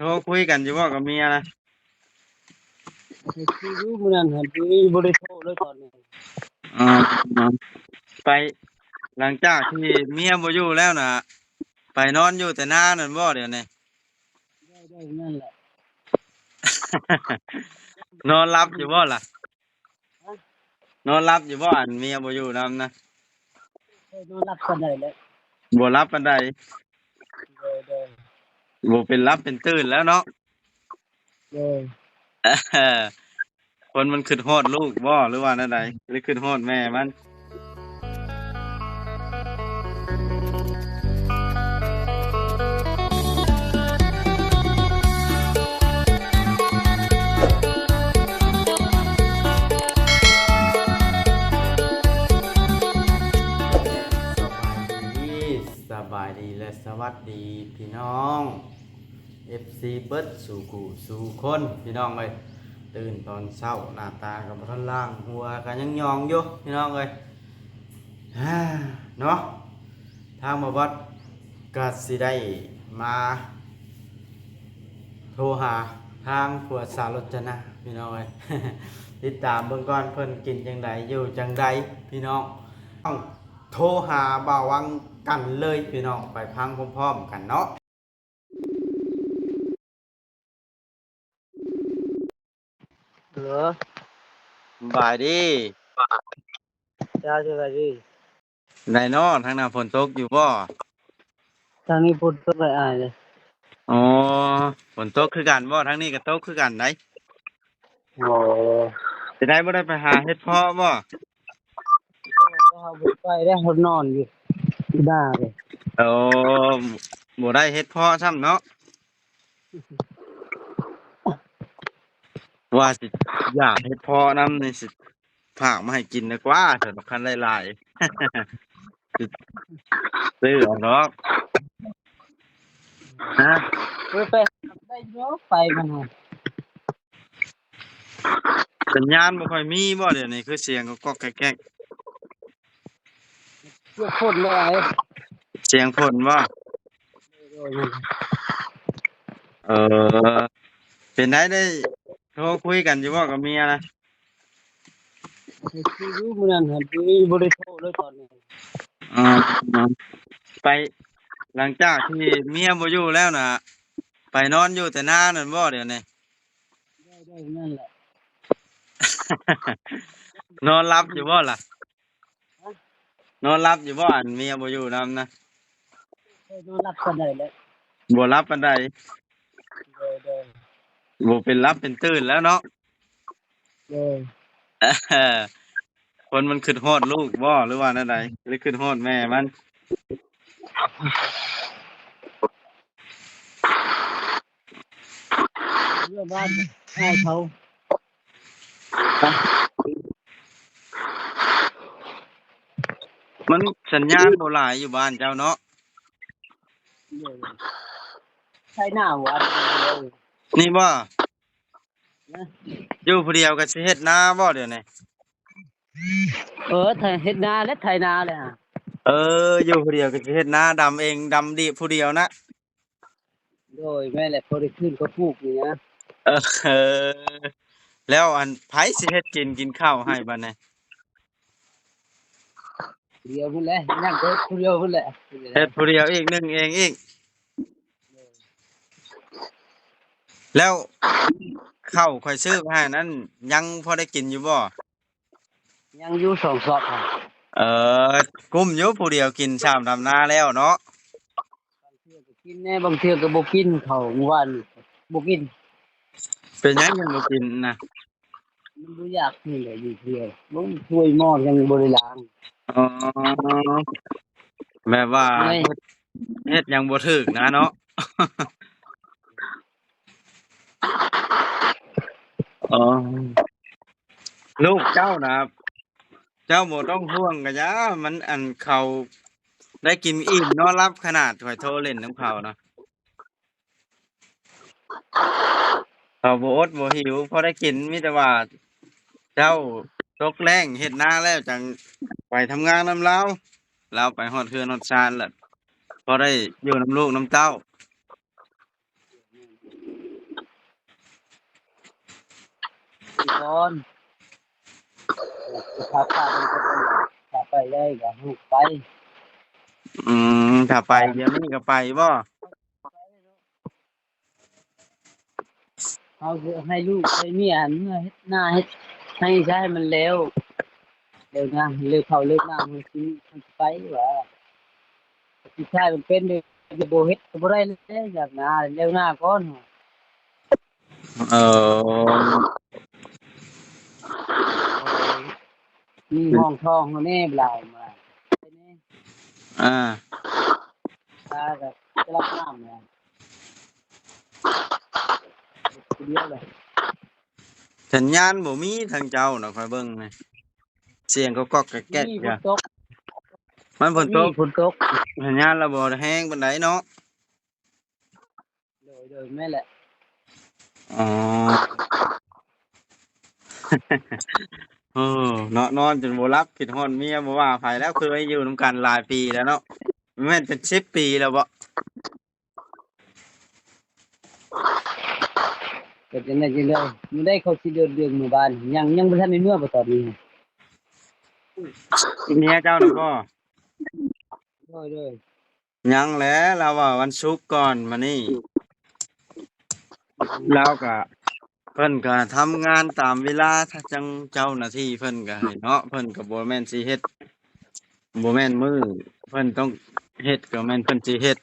ทรคุยกันอยู่บ่กับเมียนะ คุยอยู่มื้อนั้นหั่น มื้อนี้บ่ได้โทรเลยตอนนี้ อ๋อ ไป หลังจากที่เมียบ่อยู่แล้วนะ ไปนอนอยู่แต่นานั่นบ่เดี๋ยวนี้ ได้ ได้นั่นแหละ นอนหลับอยู่บ่ล่ะ ฮะ นอนหลับอยู่บ่ อันเมียบ่อยู่นำนะ เออ นอนหลับปานใดแหละ บ่หลับปานใด โดย โดย บ่เป็นหลับเป็นตื่นแล้วเนาะ โดย คนมันคิดฮอดลูกบ่ หรือว่าแนวใด หรือคิดฮอดแม่มัน สบายดี สบายดีและสวัสดีพี่น้อง เอฟซี เบิดสู่คู่สู่คนพี่น้องเอ้ย ตื่นตอนเช้าหน้าตาก็บ่ทันล้าง หัวก็ยังหย่องอยู่พี่น้องเอ้ย เนาะ ทางบ่าวบอสก็สิได้มาโทรหาทางผัวสาวรจนาพี่น้องเอ้ย ติดตามเบิ่งก่อนเพิ่นกินจั่งใดอยู่จั่งใดพี่น้อง ต้องโทรหาบ่าววังกันเลยพี่น้อง ไปฟังพร้อมๆกันเนาะ ฮัลโหล สบายดี เจ้า สบายดี ไดเนาะ ทางนั้นฝนตกอยู่บ่ ทางนี้ฝนตกอ้ายๆ เลย อ๋อ ฝนตกคือกันบ่ ทางนี้ก็ตกคือกันได๋ โอ้ สิได้บ่ได้ไปหาเห็ดเพาะบ่ เฮาบ่ไปแล้ว เฮานอนอยู่ที่นาเลย โอ้ บ่ได้เห็ดเพาะซ้ำเนาะ ว่าสิอยากเห็ดเพาะนำนี่สิฝากมาให้กินดีกว่า ถ้าคันได้หลาย สิซื้อเอาดอก ฮะ เออ ไป ได้อยู่ ไปมันหั่น สัญญาณบ่ค่อยมีบ่เดี๋ยวนี้ คือเสียงก็ก๊อกแก๊กๆ เสียงฝนเลย เสียงฝนบ่ โดย เออ เป็นได ได้โทรคุยกันอยู่บ่กับเมียนะ คุยอยู่มื้อนั้นหั่น มื้อนี้บ่ได้โทรเลยตอนนี้ อ๋อ ไป หลังจากที่เมียบ่อยู่แล้วนะ ไปนอนอยู่แต่นานั่นบ่เดี๋ยวนี้ ได้ ได้นั่นแหละ นอนหลับอยู่บ่ล่ะ ฮะ นอนหลับอยู่บ่ อันเมียบ่อยู่นำนะ เออ นอนหลับปานใดแหละ บ่หลับปานใด โดย โดย บ่เป็นหลับเป็นตื่นแล้วเนาะ โดย คนมันคิดฮอดลูกบ่ หรือว่าแนวใด หรือคิดฮอดแม่มัน เรื่องบ้านอ้ายเขา มันสัญญาณบ่หลายอยู่บ้านเจ้าเนาะ ไถนาบ่ นี่บ่ นะ อยู่ผู้เดียวก็สิเฮ็ดนาบ่เดี๋ยวนี้ เออ ไถ เฮ็ดนาและไถนาแหละ เออ อยู่ผู้เดียวก็สิเฮ็ดนา ดำเอง ดำดีผู้เดียวนะ โดย แม่นแหละ พอได้คืนเขาปลูกนี่นะ เออ แล้วอันไผสิเฮ็ดกิน กินข้าวให้บัดนี้ ผู้เดียวพุ้นแหละ ยังเฮ็ดผู้เดียวพุ้นแหละ เฮ็ดผู้เดียวอีก นึ่งเองอีก แล้วข้าวข้อยซื้อไปให้นั้น ยังพอได้กินอยู่บ่ ยังอยู่สองซอกหั่น เออ กุ้มอยู่ผู้เดียวกิน สามดำนาแล้วเนาะ บางเทื่อก็กินแน่ บางเทื่อก็บ่กิน ข้าวมื้อวานนี้บ่กิน เป็นหยังยังบ่กินนะ มันบ่อยากนี่แหละ อยู่เทื่อ บ่ ถ้วยหม้อยังบ่ได้ล้าง อ๋อ แบบว่า เฮ็ด เฮ็ดหยังบ่ถูกนะเนาะ อ๋อ ลูกเจ้านะ เจ้าบ่ต้องห่วงกะยา มัน อัน เขาได้กินอิ่มนอนหลับขนาด ข้อยโทรเล่นนำเขานะ เขาบ่อดบ่หิว พอได้กิน มีแต่ว่าเจ้าตกแล้งเฮ็ดนาแล้วจั่งไปทำงานนำลาว ลาวไปฮอดเฮือนฮอดซานแล้ว พอได้อยู่นำลูกนำเต้า ກ່ອນ ຖ້າໄປໄດ້ກໍໄປ ອືມ ຖ້າໄປດຽວນີ້ກໍໄປບໍ່? ເຮົາໃຫ້ລູກໃຫ້ເມຍເມືອເຮັດນາເຮັດໄຮ່ຊະໃຫ້ມັນແລ້ວ ແລ້ວນາ ເລີກເຂົ້າເລີກນ້ຳ ມັນຊິ ມັນຊິໄປຫວາ ສຸດທ້າຍມັນເປັນ ບໍ່ເຮັດກໍບໍ່ໄດ້ແລ້ວ ຢາກນາ ແລ້ວນາກ່ອນ. ເອີ ມີຫ້ອງທອງເຮົາແດ່ບາດ ອາ ຕາກໍຈະລັບນ້ຳແລ້ວ ຜູ້ດຽວແຫຼະ. ສັນຍານບໍ່ມີທາງເຈົ້ານະ ຂ້ອຍເບິ່ງນີ້ ສຽງກໍກອກແກກ ມີ ຢູ່ ຝົນຕົກ ມັນຝົນຕົກ ມີຝົນຕົກ ສັນຍານລະບໍ່ແຮງປານໃດເນາະ. ໂດຍ ໂດຍ ແມ່ນແຫຼະ ອໍ ໂອ້ ເນາະ ນອນຈົນບໍ່ຫຼັບ ຄິດຮອດເມຍ ບໍ່ວ່າໃຜແລ້ວ ເຄີຍຢູ່ນຳກັນຫຼາຍປີແລ້ວເນາະ ແມ່ນເປັນສິບປີແລ້ວບໍ? ເປັນຈັ່ງໃດຈັ່ງໃດ ມື້ໃດເຂົາຊິເດີນເລື່ອງເມືອບ້ານ ຍັງ ຍັງບໍ່ທັນໄດ້ເມືອບໍຕອນນີ້? ເມຍເຈົ້ານະບໍ່? ໂດຍ ໂດຍ ຍັງແຫຼະ ລາວວ່າວັນສຸກກ່ອນມານີ້ ລາວກະ ເພິ່ນກະທຳງານຕາມເວລາ ທາງເຈົ້າໜ້າທີ່ເພິ່ນກະໃຫ້ເນາະ ເພິ່ນກະບໍ່ແມ່ນຊິເຮັດ ບໍ່ແມ່ນມື້ເພິ່ນຕ້ອງເຮັດ ກໍແມ່ນເພິ່ນຊິເຮັດ.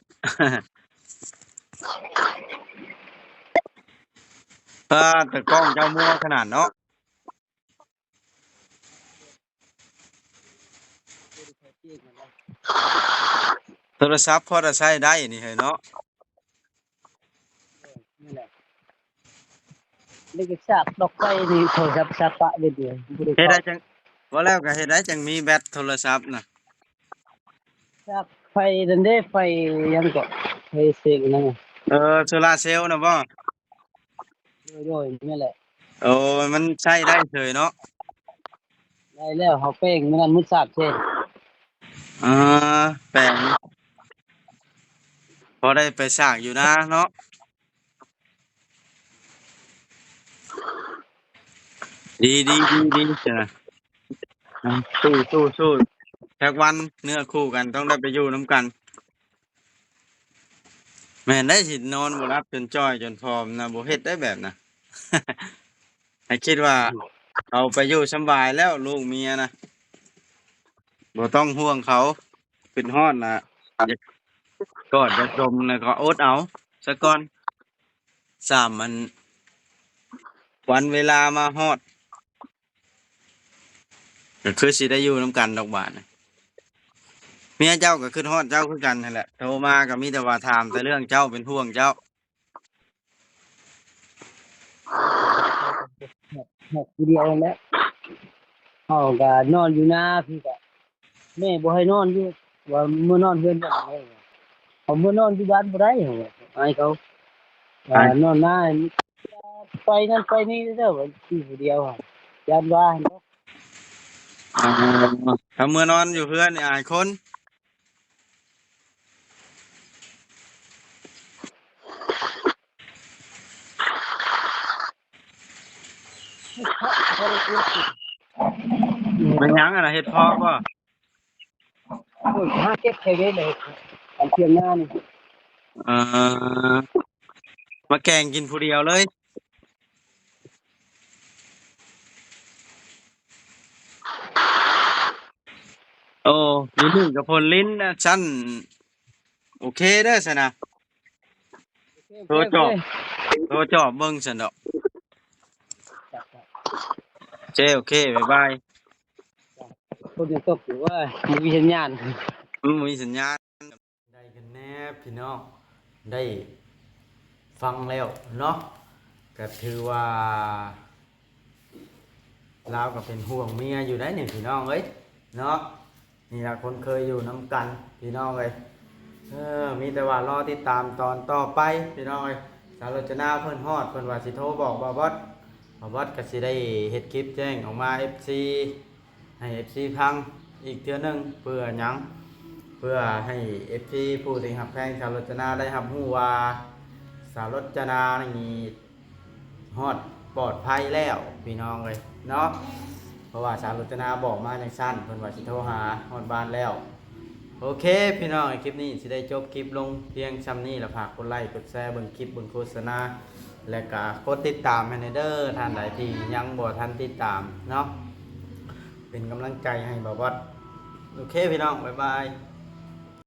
ປາດ ຕາກ້ອງເຈົ້າມົວຂະໜາດເນາະ. ໂທລະສັບພໍຈະໃຊ້ໄດ້ນີ້ເຮີ້ຍເນາະ. ເອີ ແມ່ນແຫຼະ ໄດ້ກະຊາກດອກໄຟນີ້ ໂທລະສັບຊາກປະເບິດເລີຍ ບໍ່ໄດ້ ເຮັດໄດ້ ເຂົ້າ ຈັ່ງ ວ່າແລ້ວກະເຮັດໄດ້ຈັ່ງມີແບັດໂທລະສັບນະ. ຊາກໄຟນັ້ນເດ້ ໄຟຫຍັງເກາະ ໄຟເສກນັ້ນ. ເອີ ໂຊລາເຊວນະບໍ່? ໂດຍ ໂດຍ ແມ່ນແຫຼະ. ໂອ້ ມັນໃຊ້ໄດ້ເສີຍເນາະ. ໄດ້ແລ້ວ ເຮົາແປງມື້ນັ້ນໝົດສາມແສນ. ອ່າ ແປງ ພໍໄດ້ໄປສ້າງຢູ່ນາເນາະ. ດີ ດີ ດີ ດີ ເອີ ສູ້ ສູ້ ສູ້ ຈັກວັນເນື້ອຄູ່ກັນຕ້ອງໄດ້ໄປຢູ່ນຳກັນ. ແມ່ນໄດ໋ ຊິນອນບໍ່ຫຼັບຈົນຈ່ອຍຈົນຜອມນະ ບໍ່ເຮັດໄດ້ແບບນະ. ໃຫ້ຄິດວ່າເຂົາໄປຢູ່ສຳບາຍແລ້ວ ລູກເມຍນະ ບໍ່ຕ້ອງຫ່ວງເຂົາ. ຄິດຮອດນະ ຢາກກອດຢາກດົມນະ ກໍອົດເອົາສາກ່ອນ. ສາມ ອັນ ວັນເວລາມາຮອດ ກໍຄືຊິໄດ້ຢູ່ນຳກັນດອກບາດນີ້. ເມຍເຈົ້າກໍຄິດຮອດເຈົ້າຄືກັນຫັ້ນແຫຼະ ໂທມາກໍມີແຕ່ວ່າຖາມແຕ່ເລື່ອງເຈົ້າ ເປັນຫ່ວງເຈົ້າ. ຮອດຜູ້ດຽວຫັ້ນແຫຼະ ເຮົາກໍນອນຢູ່ນາພີ້ກໍ ແມ່ບໍ່ໃຫ້ນອນຢູ່ ວ່າເມືອນອນເຮືອນເຈົ້າເດີ ເອົາເມືອນອນຢູ່ບ້ານບໍ່ໄດ້ ເຮົາວ່າອາຍເຂົາ. ອາຍ ນອນນາ ໄປນັ້ນໄປນີ້ເດີ ວ່າຢູ່ຜູ້ດຽວ ຢ້ານວ່າຫັ້ນດອກ. ອໍ ຖ້າເມືອນອນຢູ່ເຮືອນນີ້ອາຍຄົນ. ແມ່ນຫຍັງຫັ້ນນະ ເຫັດເຜາະບໍ່? ໂອ້ຍ ຫາເກັບໃສ່ເວລາ ອັນທ່ຽງນານີ້. ເອີ ມາແກງກິນຜູ້ດຽວເລີຍ. ໂອ້ ຢູ່ນີ້ກໍພົນລິນນະ ຊັ້ນໂອເຄເດີຊັ້ນນະ. ໂອເຄ ໂທຈອບ ໂອເຄ ໂທຈອບເບິ່ງຊັ້ນດອກ. ໂອເຄ ໂອເຄ ບາຍບາຍ. ຝົນຍັງຕົກຢູ່ເວີ້ຍ ບໍ່ມີສັນຍານ ອືມ ບໍ່ມີສັນຍານ. ໄດ້ກັນແດ່ພີ່ນ້ອງ ໄດ້ຟັງແລ້ວເນາະ ກະຖືວ່າລາວກໍເປັນຫ່ວງເມຍຢູ່ໄດ໋ນີ້ພີ່ນ້ອງເອີຍເນາະ. ນີ້ລະຄົນເຄີຍຢູ່ນຳກັນພີ່ນ້ອງເອີຍ. ເອີ ມີແຕ່ວ່າລໍຕິດຕາມຕອນຕໍ່ໄປພີ່ນ້ອງເອີຍ. ສາວໂລຈະນາເພິ່ນຮອດ ເພິ່ນວ່າຊິໂທບອກບ່າວບອດ ບ່າວບອດກໍຊິໄດ້ເຮັດຄລິບແຈ້ງອອກມາ ເອັຟຊີ ໃຫ້ເອັຟຊີຟັງອີກເທື່ອໜຶ່ງ. ເພື່ອຫຍັງ? ເພື່ອໃຫ້ເອັຟຊີຜູ້ທີ່ຮັກແພງສາວລົດຈະນາໄດ້ຮັບຮູ້ວ່າ ສາວລົດຈະນານີ້ຮອດ ປອດໄພແລ້ວພີ່ນ້ອງເອີຍເນາະ ເພາະວ່າສາວໂລຈະນາບອກມາຈັ່ງຊັ້ນ ເພິ່ນວ່າຊິໂທຫາຮອດບ້ານແລ້ວ. ໂອເຄພີ່ນ້ອງ ຄລິບນີ້ຊິໄດ້ຈົບຄລິບລົງພຽງຊ່ຳນີ້ລະ ຝາກກົດໄລກົດແຊເບິ່ງຄລິບເບິ່ງໂຄສະນາ ແລະກະກົດຕິດຕາມໃຫ້ແດ່ເດີ ທ່ານໃດທີ່ຍັງບໍ່ທັນຕິດຕາມເນາະ ເປັນກຳລັງໃຈໃຫ້ບ່າວບອດ. ໂອເຄພີ່ນ້ອງ ບາຍບາຍ.